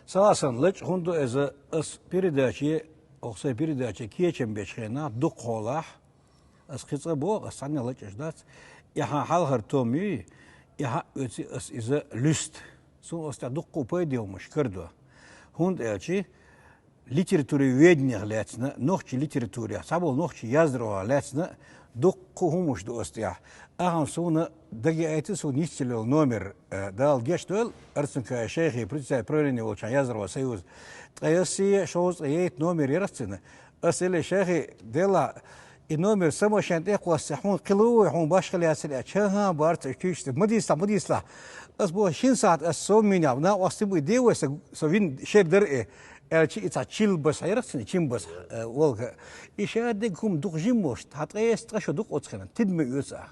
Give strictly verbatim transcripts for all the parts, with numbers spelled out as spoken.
Сагасан лачкъа хӀунда ду иза, ас передаче, ох, сай передаче кечам бечу хенахь, дукха хьолахь, ас кхин цкъа боху, ас цхьанна лачкъаш дац, и хьан хьалхара том юй, и хьан оьци ас иза луьста. Суна ас тӀехь дуккха пайда йолмаш карадо. ХӀунда аьлча, литературоведенех лаьцна, нохчи литературех, цхьаболу нохчи яздархойх лаьцна, дуккха хӀумаш ду ас тӀехь. Ахьа суна дагеайта суна йицъелла йолу номер, э, Дала гечдойла, Арцанкаев Шайхи, председатель правления волчу яздархойн союза. Ткъе исс, шовзткъе итт номер яра цуьнан. Ас элира: «Шайхи, делахь, и номер самашен тӀе кхосса, хьуна кхин луй, хьуна башха лаьцна аьлча, хӀан, хӀан, барца уьш туьйсуш ма дийцалахь, ма дийцалахь». Ас боху, шина сахьт ас сов мийна, накъост ма де вай, со, со вин шер дара и, аьлча, и цхьа чил баса хьера цуьнан, чим баса, э, волга. И шадерг хӀума дукха жимма волуш, хьан ткъе исс, ткъа шо ду-кх оцу хенахь, тидаме оьцу ахь.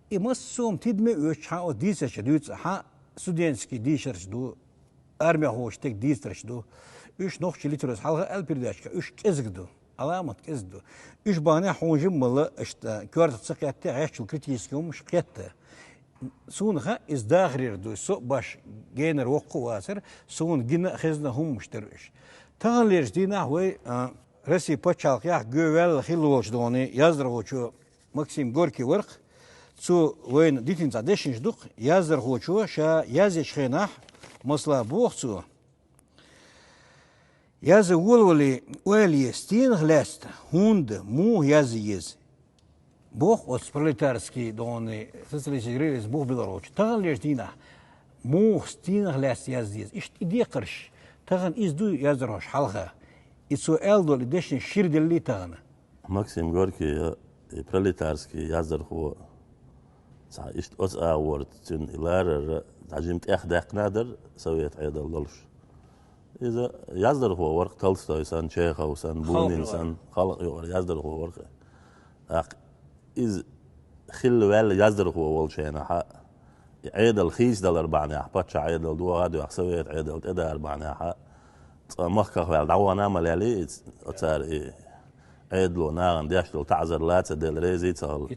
И массо а хӀума тидаме оьцуш, хьан оцу дийцарш дуьйцу, хьан студенческий дийшарш ду, армехь волчу стеган дийцарш ду. Уьш нохчи литература, хьалха аьлла передачка, уьш кӀезиг ду, Ӏаламат кӀезиг ду. Уьш бахьанехь хьуна жимма мала, аша тӀе коьртах ца кхетта, хьаьжчул критически хӀумаш кхетта. Суна хаьа, иза дахарера ду, со а баш генара воккха а вацара, суна гина а, хезна а хӀуманаш дара уьш. Таханлерчу дийнахь вай, а, Россин пачхьалкхехь гӀо ваьлла хилла волчу догӀане яздархочо Максим Горький вара-кх. Цо вайна дитина цхьа дешнаш ду-кх, яздархочо ша язъечу хенахь, масала, боху цо: «Язъян волавале, ойла е, стенах лаьцна, хӀунда, муха язъян еза?» Боху оцу пролетарский догӀанийн, социалистический реализм бух билар волчу. Таханлерчу дийнахь муха, стенах лаьцна язъян еза? Иштта и декхарш, тахана иза дуй яздархошна хьалха. И цо аьлла долу и дешнаш шира деллий тахана? Максим Горький, и пролетарский яздархо, цхьа иштта оцу агӀор цуьнан и ларар цхьа жимма тӀех даьккхина а дара, совет Ӏедал долуш. Иза яздархо вара-кх, Толстой санна, Чехов санна, Бунин санна, халкъ юкъара яздархо вара-кх. ТӀаккха иза хилла ваьлла яздархо волчу хенахь, и Ӏедал хийцадалар бахьанехь, паччахь Ӏедал догӀа а доьгӀна, совет Ӏедал тӀедалар бахьанехь, цкъа махках ваьлла дӀавахана а ма лелий, оцара и Ӏедало нахана деш долу таӀзар лаца делла реза а ца хилла.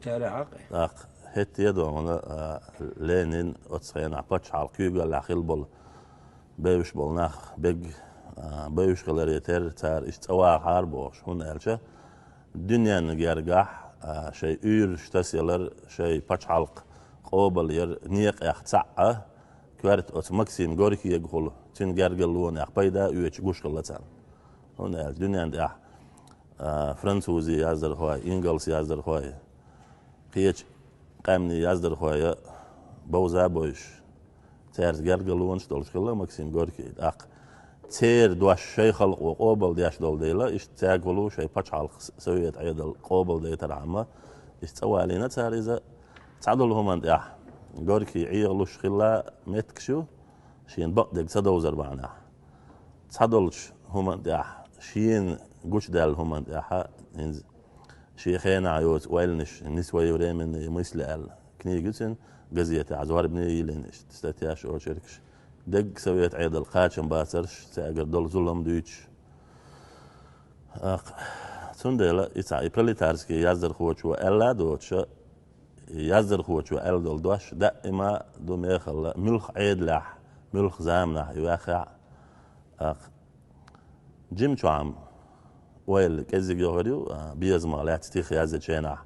ТӀаккха хӀетте а догӀна, а, Ленин оцу хенахь пачхьалкх куьйгаллехь хилла болу, бевзаш болу нах бегга, а, бевзаш хиларе терра, цара иштта цӀа вахахьара бохуш, хӀунда аьлча дуьненна гергахь, а, шайн уьйраш тасаялар, шайн пачхьалкх къобалъяр некъех цхьаъ а, коьрта оцу Максим Горькийгахула, цуьнан гергарлонех пайда а оьцуш гуш хилла царна. ХӀунда аьлча дуьненна тӀехь, а, французийн яздархой, ингалс яздархой, кхечу къаьмнийн яздархой а бовза а бовзуш, цаьрца гергарлонаш а долуш хилла Максим Горький. ТӀаккха церан дош шайн халкъо къобалдеш долу дела, иштта цаьргахула шайн пачхьалкх, совет Ӏедал къобалдайтархьама, иштта цӀа валийна цара иза. Цхьадолу хӀуманна тӀехь Горький Ӏехалуш хилла меттигаш ю, шена бакъдерг ца довзар бахьанехь. Цхьадолчу хӀуманна тӀехь, шена гучудаьлла хӀуманна тӀехь, хӀинца шен хенахь йоцу ойланаш, «Несвоевременные мысли» аьлла книга ю цуьнан, газетехь зорбане а йиллина иштта статьяш, очеркаш. Дерриг совет Ӏедал кхачам бацарш, цаьргара долу зулам дуьйцуш. ТӀаккха, цундела и цхьа и пролетарский яздархочо аьлла а доцуша, и яздархочо аьлла долу дош даима ду мехалла, муьлхха Ӏедалехь, муьлхха заманахь и ваьххехь а. ТӀаккха жимчохь-м ойла кӀезиг йохур ю, а, безамах лаьцна стих язъечу хенахь,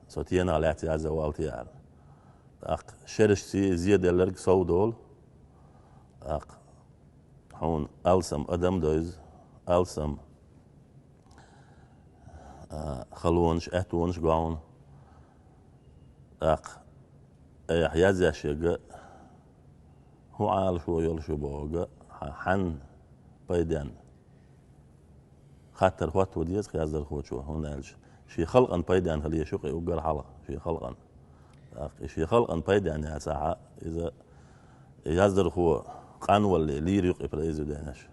со тенах лаьцна язъян волу те аьлла. ТӀаккха шерашций зеделларг сов долу. ТӀаккха хьуна алсам адам а довза, алсам, а, халонаш, аьттонаш а го хьуна. ТӀаккха айхьа язъеш ерг хӀун Ӏалашо йолуш ю бохург хьан, хьанна пайденна? Хаттар хӀотто деза-кх яздархочо, хӀунда аьлча шен халкъана пайденна хила езаш ю-кх и уггар хьалха, шен халкъана. ТӀаккха и шен халкъана пайденна яцахь, иза яздархо къанвалле лийр ю-кх и произведенеш.